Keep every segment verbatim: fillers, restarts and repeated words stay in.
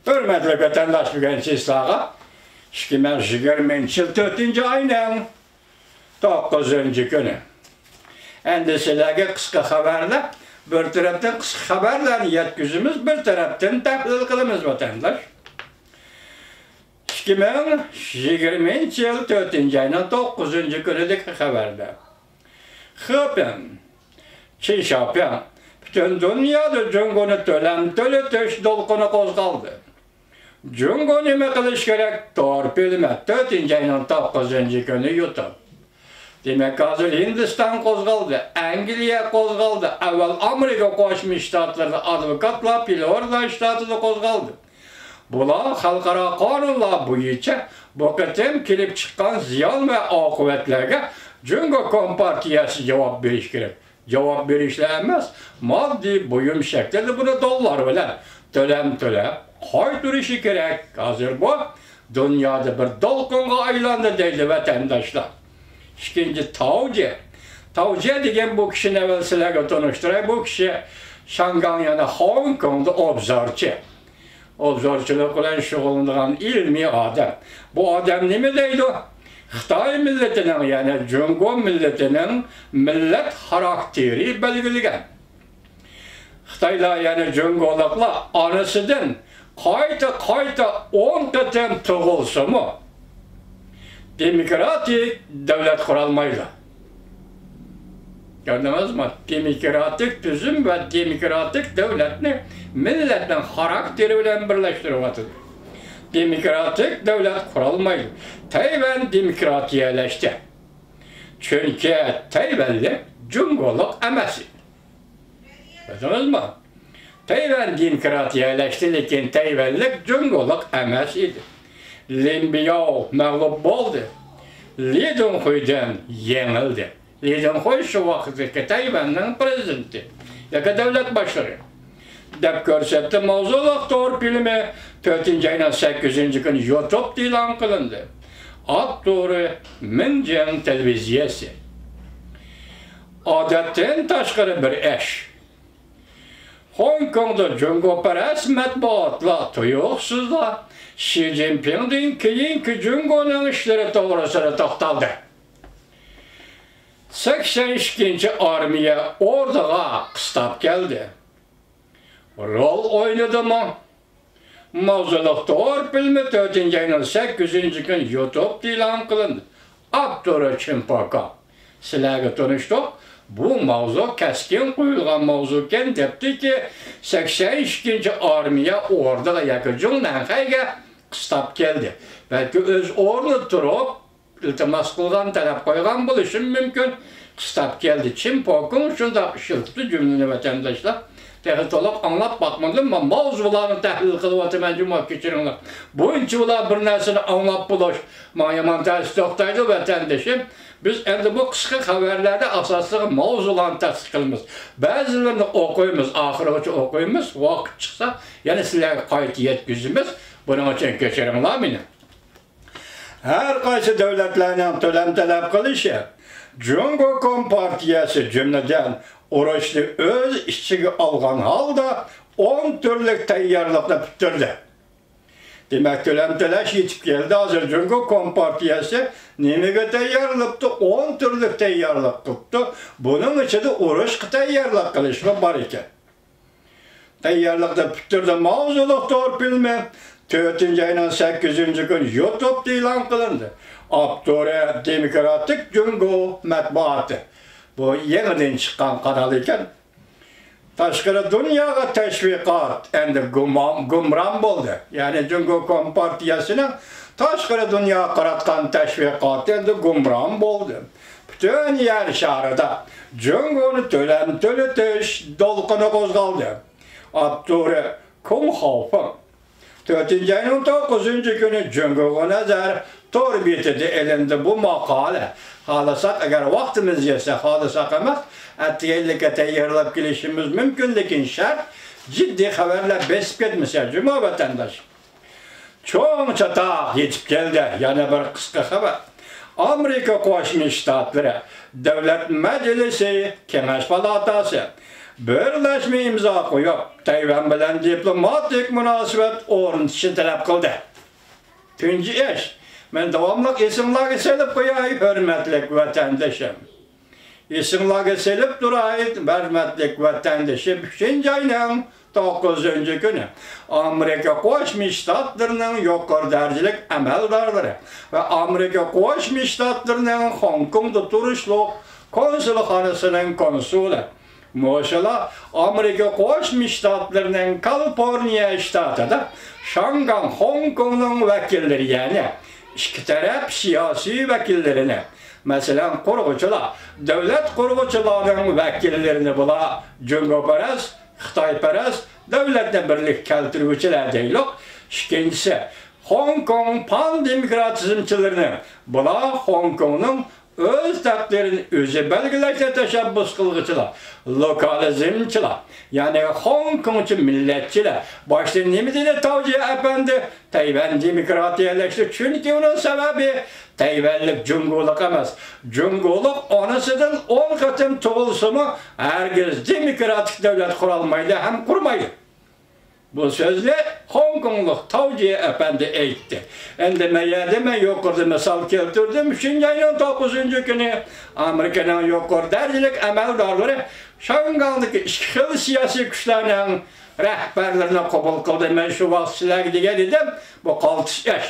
ھۆرمەتلىك ۋەتەنداش، بۈگۈن سىزلەرگە ئىككى مىڭ يىگىرمىنچى يىل تۆتىنچى ئاينىڭ توققۇزىنچى كۈنى. ئەمدى سىلەرگە قىسقا خەۋەرلەر، بىر تەرەپتىن قىسقا خەۋەرلەرنى يەتكۈزىمىز، بىر تەرەپتىن تەھلىل قىلىمىز، ۋەتەنداش. ئىككى مىڭ يىگىرمىنچى يىل تۆتىنچى ئاينىڭ توققۇزىنچى كۈنىدىكى خەۋەردە، خېپىڭ، چىن شياۋپىڭ، پۈتۈن دۇنيادا جۇڭگونى تۆلەم تۆلىتىش دولقۇنى قوزغالدى. جۇڭگو نېمە قىلىش كېرەك؟ تور پىلىمى، تۆتىنچى ئاينىڭ توققۇزىنچى كۈنى يۇتۇپ. دېمەك، ھازىر ھىندىستان قوزغالدى، ئەنگلىيە قوزغالدى، ئەۋۋەل ئامېرىكا قوشما شتاتلىرىدا ئادۋوكاتلار فلورىدا شتاتىدا قوزغالدى. بۇلار خەلقئارا قانۇنلار بويىچە بۇ قېتىم كېلىپ چىققان زىيان ۋە ئاقىۋەتلەرگە جۇڭگو كومپارتىيەسى جاۋاب بېرىشى كېرەك. جاۋاب بېرىشلا ئەمەس، ماددىي بۇيۇم شەكلىدە بۇنى دوللار بىلەن تۆلەم تۆلەپ قايتۇرۇشى كېرەك. ھازىر بۇ دۇنيادا بىر دولقۇنغا ئايلاندى دەيدۇ ۋەتەنداشلار. ئىككىنچى، تاۋجيې. تاۋجيې دېگەن بۇ كىشىنى ئەۋۋەل سىلەرگە تونۇشتۇراي. بۇ كىشى شاڭگاڭ، يەنى خوڭكوڭدا ئوبزورچى. ئوبزورچىلىق بىلەن شۇغۇللىنىدىغان ئىلمىي ئادەم. بۇ ئادەم نېمە دەيدۇ؟ خىتاي مىللىتىنىڭ، يەنى جۇڭگو مىللىتىنىڭ مىللەت خاراكتېرى بەلگىلىگەن. خىتايلار، يەنى جۇڭگولۇقلار ئانىسىدىن قايتا-قايتا ئون قېتىم تۇغۇلسىمۇ، دېموكراتىك دۆلەت قۇرالمايدۇ. كۆردىڭىزمۇ؟ دېموكراتىك تۈزۈم ۋە دېموكراتىك دۆلەتنى مىللەتنىڭ خاراكتېرى بىلەن بىرلەشتۈرۈۋاتىدۇ. دېموكراتىك دۆلەت قۇرالمايدۇ. تەيۋەن دېموكراتىيەلەشتى. چۈنكى تەيۋەنلىك جۇڭگولۇق ئەمەس ئىدى. كۆردىڭىزمۇ؟ تەيۋەن دېموكراتىيەلەشتى، لېكىن تەيۋەنلىك جۇڭگولۇق ئەمەس ئىدى. لىن بىياۋ مەغلۇپ بولدى. لى دۇڭخۇيدىن يېڭىلدى. لى دۇڭخۇي شۇ ۋاقىتتىكى تەيۋەننىڭ پىرېزىدېنتى ياكى دۆلەت باشلىقى، دەپ كۆرسەتتى. ماۋزۇلۇق تور فىلىمى تۆتىنچى ئاينىڭ سەككىزىنچى كۈنى يۇتۇبتا ئېلان قىلىندى. ئاپتورى مىنجىڭ تېلېۋىزىيەسى. ئادەتتىن تاشقىرى بىر ئىش. خوڭكوڭدا جۇڭگوپەرەس مەتبۇئاتلار تۇيۇقسىزلا شى جىنپىڭدىن كېيىنكى جۇڭگونىڭ ئىشلىرى توغرىسىدا توختالدى. سەكسەن ئىككىنچى ئارمىيە ئوردىغا قىستاپ كەلدى. رول ئوينىدىمۇ؟ ماۋزۇلۇق تور فىلىمى تۆتىنچى ئاينىڭ سەككىزىنچى كۈنى يۇتۇبتا ئېلان قىلىندى. ئاپتورى چىن پوكاڭ. سىلەرگە تونۇشتۇق. بۇ ماۋزۇ كەسكىن قويۇلغان ماۋزۇكەن، دەپتىكى، سەكسەن ئىككىنچى ئارمىيە ئوردىغا ياكى جۇڭنەنخەيگە قىستاپ كەلدى. بەلكى ئۆز ئورنىدا تۇرۇپ، ئىلتىماس قىلغان، تەلەپ قويغان بولۇشىمۇ مۇمكىن. قىستاپ كەلدى. چىن پوكىڭ شۇنداق ئىشلىتىپتۇ جۈملىنى، ۋەتەنداشلار. تېخى تولۇق ئاڭلاپ باقمىدىم. مەن ماۋزۇلارنى تەھلىل قىلىۋاتىمەن جۇمۇ، كەچۈرۈڭلار. بۇنچە ئۇلار بىر نەرسىنى ئاڭلاپ بولۇش ماڭا يامان تەس توختايدۇ، ۋەتەندىشىم. بىز ئەمدى بۇ قىسقا خەۋەرلەردە ئاساسلىقى ماۋزۇلارنى تەتقىق قىلىمىز. بەزىلىرىنى ئوقۇيمىز، ئاخىرىغىچە ئوقۇيمىز. ۋاقىت چىقسا يەنە سىلەرگە قايتا يەتكۈزىمىز. بۇنىڭ ئۈچۈن كەچۈرۈڭلار مېنى. ھەر قايسى دۆلەتلەرنىڭ تۆلەم تەلەپ قىلىشى، جۇڭگو كومپارتىيەسى جۈملىدىن ئۇرۇشنى ئۆز ئىچىگە ئالغان ھالدا ئون تۈرلۈك تەييارلىقنى پۈتتۈردى. دېمەك، تۆلەم تۆلەش يېتىپ كەلدى. ھازىر جۇڭگو كومپارتىيەسى نېمىگە تەييارلىقتۇ؟ ئون تۈرلۈك تەييارلىق قىلىپتۇ. بۇنىڭ ئىچىدە ئۇرۇشقا تەييارلىق قىلىشمۇ بار ئىكەن. تەييارلىقنى پۈتتۈردى. ماۋزۇلۇق تور فىلىمى تۆتىنچى ئاينىڭ سەككىزىنچى كۈنى يۇتۇبتا ئېلان قىلىندى. ئاپتورى دېموكراتىك جۇڭگو مەتبۇئاتى. بۇ يېڭىدىن چىققان قانال ئىكەن. تاشقىرى دۇنياغا تەشۋىقات ئەمدى گۇمام-، گۇمران بولدى. يەنى جۇڭگو كومپارتىيەسىنىڭ تاشقىرى دۇنياغا قاراتقان تەشۋىقاتى ئەمدى گۇمران بولدى. پۈتۈن يەر شارىدا جۇڭگونى تۆلەم تۆلىتىش دولقۇنى قوزغالدى. ئاپتورى كۇڭ خاۋفېڭ. تۆتىنچى ئاينىڭ توققۇزىنچى كۈنى جۇڭگوغا نەزەر تور بېتىدە ئېلىندى بۇ ماقالە. خالىساق، ئەگەر ۋاقتىمىز يەتسە، خالىساق ئەمەس، ئەتىگەنلىككە تەييارلاپ كېلىشىمىز مۇمكىن، لېكىن شەرت، جىددىي خەۋەرلەر بېسىپ كەتمىسە، جۇمۇ ۋەتەنداش. چوڭ چاتاق يېتىپ كەلدى. يەنە بىر قىسقا خەۋەر. ئامېرىكا قوشما شتاتلىرى دۆلەت مەجلىسى، كېڭەش پالاتاسى، بىرلەشمە ئىمزا قويۇپ، تەيۋەن بىلەن دىپلوماتىك مۇناسىۋەت ئورنىتىشنى تەلەپ قىلدى. تۇنجى ئىش، مەن داۋاملىق ئېسىڭلارغا سېلىپ قوياي، ھۆرمەتلىك ۋەتەندىشىم. ئېسىڭلارغا سېلىپ تۇراي، ھۆرمەتلىك ۋەتەندىشىم، ئۈچىنچى ئاينىڭ توققۇزىنچى كۈنى ئامېرىكا قوشما شتاتلىرىنىڭ يۇقىرى دەرىجىلىك ئەمەلدارلىرى ۋە ئامېرىكا قوشما شتاتلىرىنىڭ خوڭكوڭدا تۇرۇشلۇق كونسۇلخانىسىنىڭ كونسۇلى، مۇشۇلار ئامېرىكا قوشما شتاتلىرىنىڭ كالىفورنىيە شتاتىدا شاڭگاڭ، خوڭكوڭنىڭ ۋەكىللىرى، يەنى ئىككى تەرەپ سىياسىي ۋەكىللىرىنى، مەسىلەن، قۇرغۇچىلار، دۆلەت قۇرغۇچىلارنىڭ ۋەكىللىرىنى، بۇلار جۇڭگوپەرەس، خىتايپەرەس، دۆلەتنى بىرلىككە كەلتۈرگۈچىلەر دەيلۇق. ئىككىنچىسى، خوڭكوڭ پان دېموكراتىزمچىلىرىنى، بۇلار خوڭكوڭنىڭ ئۆز تەقدىرىنى ئۆزى بەلگىلەشنى تەشەببۇس قىلغۇچىلار، لوكالىزمچىلار، يەنى خوڭكوڭچە مىللەتچىلەر. باشتا نېمە دېدى تاۋجيې ئەپەندى؟ تەيۋەن دېموكراتىيەلەشتى، چۈنكى ئۇنىڭ سەۋەبى تەيۋەنلىك جۇڭگولۇق ئەمەس. جۇڭگولۇق ئانىسىدىن ئون قېتىم تۇغۇلسىمۇ، ھەرگىز دېموكراتىك دۆلەت قۇرالمايدۇ ھەم قۇرمايدۇ. بۇ سۆزنى خوڭكوڭلۇق تاۋجيې ئەپەندى ئېيتتى. ئەمدى مەن يەردە مەن يۇقىرىدا مىسال كەلتۈردۈم. ئۈچىنچى ئاينىڭ توققۇزىنچى كۈنى ئامېرىكىنىڭ يۇقىرى دەرىجىلىك ئەمەلدارلىرى شاڭگاڭدىكى ئىككى خىل سىياسىي كۈچلەرنىڭ رەھبەرلىرىنى قوبۇل قىلدى. مەن شۇ ۋاقىت سىلەرگە دېگەن ئىدىم، بۇ قالتىس ئىش.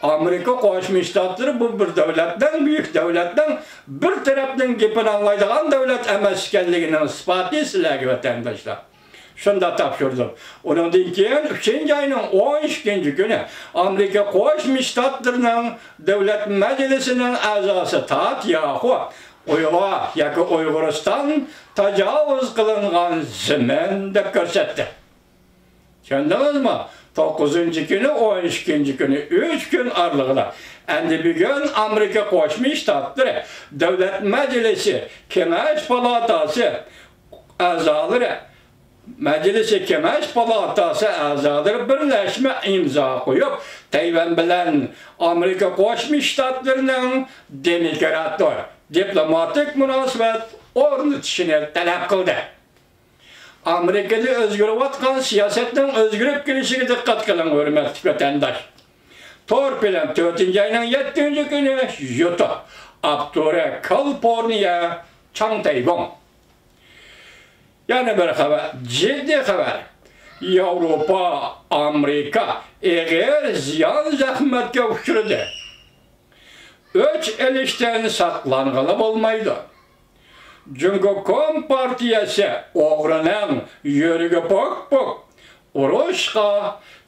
ئامېرىكا قوشما شتاتلىرى بۇ بىر دۆلەتنىڭ، بۈيۈك دۆلەتنىڭ بىر تەرەپنىڭ گېپىنى ئاڭلايدىغان دۆلەت ئەمەس ئىكەنلىكىنىڭ ئىسپاتى سىلەرگە، ۋەتەنداشلار. شۇنداق تاپشۇردۇم. ئۇنىڭدىن كېيىن ئۈچىنچى ئاينىڭ ئون ئىككىنچى كۈنى ئامېرىكا قوشما شتاتلىرىنىڭ دۆلەت مەجلىسىنىڭ ئەزاسى تات ياخۇ ئۇيغۇر ياكى ئۇيغۇرىستان تاجاۋۇز قىلىنغان زېمىن دەپ كۆرسەتتى. چۈشەندىڭىزمۇ؟ توققۇزىنچى كۈنى، ئون ئىككىنچى كۈنى، ئۈچ كۈن ئارىلىقىدا. ئەمدى بۈگۈن ئامېرىكا قوشما شتاتلىرى دۆلەت مەجلىسى، كېڭەش پالاتاسى ئەزالىرى، مەجلىسى، كېڭەش پالاتاسى ئەزالىرى بىرلەشمە ئىمزا قويۇپ، تەيۋەن بىلەن ئامېرىكا قوشما شتاتلىرىنىڭ دېموكراتور دىپلوماتىك مۇناسىۋەت ئورنىتىشىنى تەلەپ قىلدى. ئامېرىكىدا ئۆزگىرىۋاتقان سىياسەتنىڭ ئۆزگىرىپ كېلىشىگە دىققەت قىلىڭ، ھۆرمەتلىك ۋەتەنداش. تور فىلىم، تۆتىنچى ئاينىڭ يەتتىنچى كۈنى يۇتۇپ، ئاپتورى كالىفورنىيە چاڭ تەيگوڭ. يەنە بىر خەۋەر، جىددىي خەۋەر. ياۋروپا، ئامېرىكا ئېغىر زىيان زەخمەتكە ئۇچرىدى. ئۆچ ئېلىشتىن ساقلانغىلى بولمايدۇ. جۇڭگو كومپارتىيەسى ئوغرىنىڭ يۈرىكى پوك-پوك، ئۇرۇشقا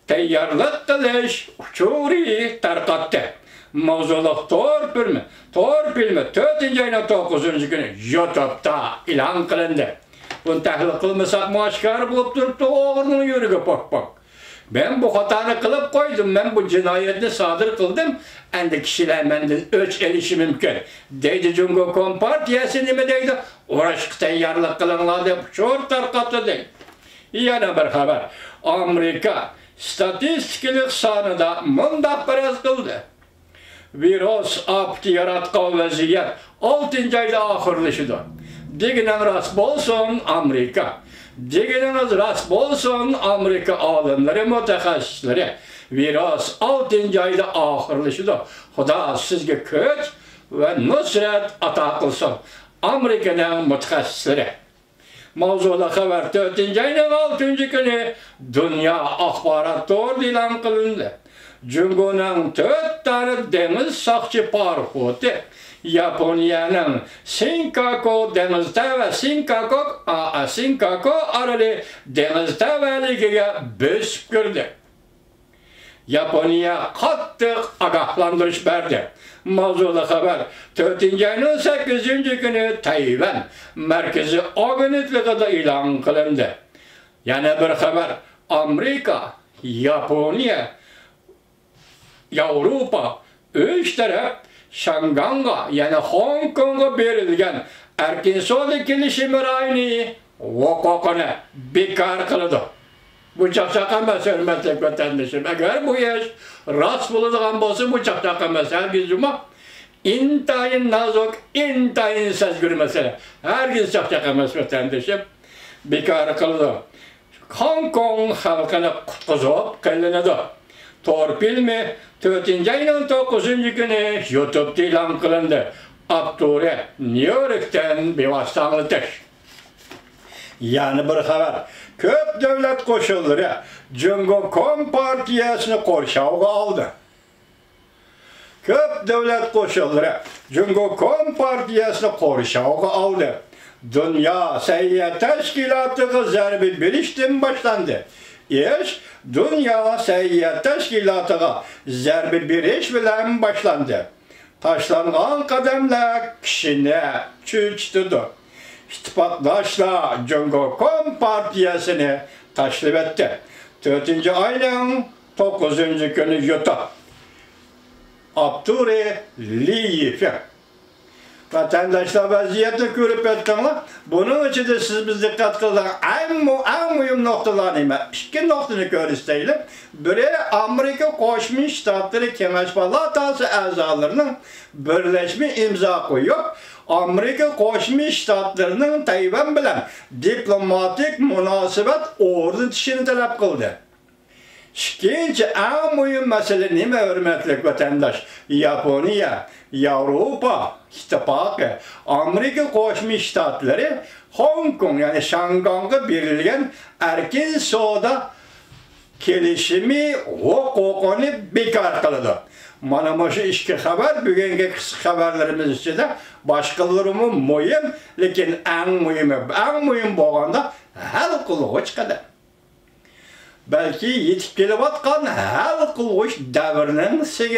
تەييارلىق قىلىش ئۇچۇرى تارقاتتى. ماۋزۇلۇق تور فىلىمى، تور فىلىمى تۆتىنچى ئاينىڭ توققۇزىنچى كۈنى يۇتۇبتا ئېلان قىلىندى. بۇنى تەھلىل قىلمىساقمۇ ئاشكارا بولۇپ تۇرۇپتۇ، ئوغرىنىڭ يۈرىكى پوك-پوك. مەن بۇ خاتانى قىلىپ قويدۇم، مەن بۇ جىنايەتنى سادىر قىلدىم، ئەمدى كىشىلەر مەندىن ئۆچ ئېلىشى مۇمكىن، دەيدۇ. جۇڭگو كومپارتىيەسى نېمە دەيدۇ؟ ئۇرۇشقا تەييارلىق قىلىڭلار دەپ ئۇچۇر تارقاتتى دەيدۇ. يەنە بىر خەۋەر. ئامېرىكا ئىستاتىستىكىلىق سانىدا مۇنداق پەرەز قىلدى. ۋىرۇس ئاپىتى ياراتقان ۋەزىيەت ئالتىنچى ئايدا ئاخىرلىشىدۇ. دېگىنىڭ راست بولسۇن، ئامېرىكا. دېگىنىڭىز راست بولسۇن، ئامېرىكا ئالىملىرى، مۇتەخەسسىسلىرى. ۋىرۇس ئالتىنچى ئايدا ئاخىرلىشىدۇ. خۇدا سىزگە كۈچ ۋە نۇسرەت ئاتا قىلسۇن. ئامېرىكىنىڭ مۇتەخەسسىسلىرى. ماۋزۇلۇق خەۋەر تۆتىنچى ئاينىڭ ئالتىنچى كۈنى دۇنيا ئاخبارات تورىدا ئېلان قىلىندى. جۇڭگونىڭ تۆت دانە دېڭىز ساقچى پاراخوتى ياپونىيەنىڭ سىنكاكو دېڭىز تەۋە، سىنكاكو، ئا، ئا، سىنكاكو ئارىلى دېڭىز تەۋەلىكىگە بۆسۈپ كىردى. ياپونىيە قاتتىق ئاگاھلاندۇرۇش بەردى. ماۋزۇلۇق خەۋەر تۆتىنچى ئاينىڭ سەككىزىنچى كۈنى تەيۋەن مەركىزىي ئاگېنتلىقىدا ئېلان قىلىندى. يەنە بىر خەۋەر، ئامېرىكا، ياپونىيە، ياۋروپا ئۈچ تەرەپ شاڭگاڭغا، يەنى خوڭكوڭغا بېرىلگەن ئەركىن سودا كېلىشىمى رايونى ھوقۇقىنى بىكار قىلىدۇ. بۇ چاقچاق ئەمەس، ھۆرمەتلىك ۋەتەندىشىم. ئەگەر بۇ ئىش راست بولىدىغان بولسا، بۇ چاقچاق ئەمەس، ھەرگىزمۇ. ئىنتايىن نازۇك، ئىنتايىن سەزگۈر مەسىلە. ھەرگىز چاقچاق ئەمەس، ۋەتەندىشىم. بىكار قىلىدۇ. خوڭكوڭ خەلقىنى قۇتقۇزۇپ قېلىنىدۇ. تور فىلىمى تۆتىنچى ئاينىڭ توققۇزىنچى كۈنى يۇتۇبتا ئېلان قىلىندى. ئاپتورى نيۇ يوركتىن بىۋاسىتە ئاڭلىتىش. يەنە بىر خەۋەر. كۆپ دۆلەت قوشۇنلىرى جۇڭگو كومپارتىيەسىنى قورشاۋغا ئالدى. كۆپ دۆلەت قوشۇنلىرى جۇڭگو كومپارتىيەسىنى قورشاۋغا ئالدى. دۇنيا سەھىيە تەشكىلاتىغا زەربە بېرىشتىن باشلاندى. ئىش دۇنيا سەھىيە تەشكىلاتىغا زەربە بېرىش بىلەن باشلاندى. تاشلانغان قەدەملەر كىشىنى چۆچۈتىدۇ. ئىتتىپاقداشلار جۇڭگو كومپارتىيەسىنى تاشلىۋەتتى. تۆتىنچى ئاينىڭ توققۇزىنچى كۈنى يۇتۇپ. ئاپتورى لى يىفېڭ. ۋەتەنداشلار، ۋەزىيەتنى كۆرۈپ ئۆتتۈڭلار. بۇنىڭ ئىچىدە سىز بىز دىققەت قىلىدىغان ئەڭ مۇ-، ئەڭ مۇھىم نۇقتىلار نېمە؟ ئىككى نۇقتىنى كۆرسىتەيلى. بىرى، ئامېرىكا قوشما شتاتلىرى كېڭەش پالاتاسى ئەزالىرىنىڭ بىرلەشمە ئىمزا قويۇپ، ئامېرىكا قوشما شتاتلىرىنىڭ تەيۋەن بىلەن دىپلوماتىك مۇناسىۋەت ئورنىتىشىنى تەلەپ قىلدى. ئىككىنچى ئەڭ مۇھىم مەسىلە نېمە، ھۆرمەتلىك ۋەتەنداش؟ ياپونىيە، ياۋروپا ئىتتىپاقى، ئامېرىكا قوشما شتاتلىرى خوڭكوڭ، يەنى شاڭگاڭغا بېرىلگەن ئەركىن سودا كېلىشىمى ھوقۇقىنى بىكار قىلىدۇ. مانا مۇشۇ ئىككى خەۋەر بۈگۈنكى قىسقا خەۋەرلىرىمىز ئىچىدە، باشقىلىرىمۇ مۇھىم، لېكىن ئەڭ مۇھىمى، ئەڭ مۇھىم بولغاندا ھەل قىلغۇچ قەدەم. بەلكى يېتىپ كېلىۋاتقان ھەل قىلغۇچ دەۋرنىڭ سىگنالى.